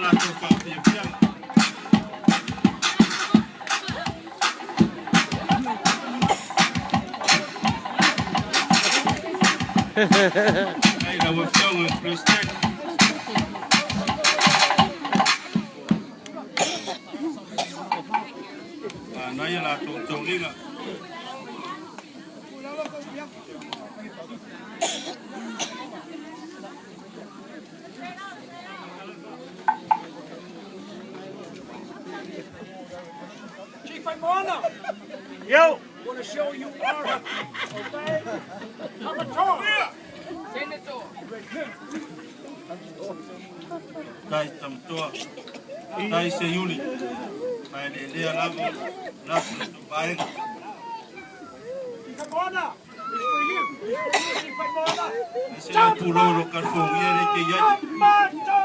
latou faafiafiaga. Faafetai i lau Afioga i le Peresetene. Manaia latou toniga. Chief Moana, Yo! Want to show you our, okay? Tamatoa. Tai Tamatoa, Tai Seiuli, faeleelea lava lafu le vaega. Chief Moana, it's for you. It's for you, Chief Moana. Aise le pulou o California le ke iai. Tamatoa.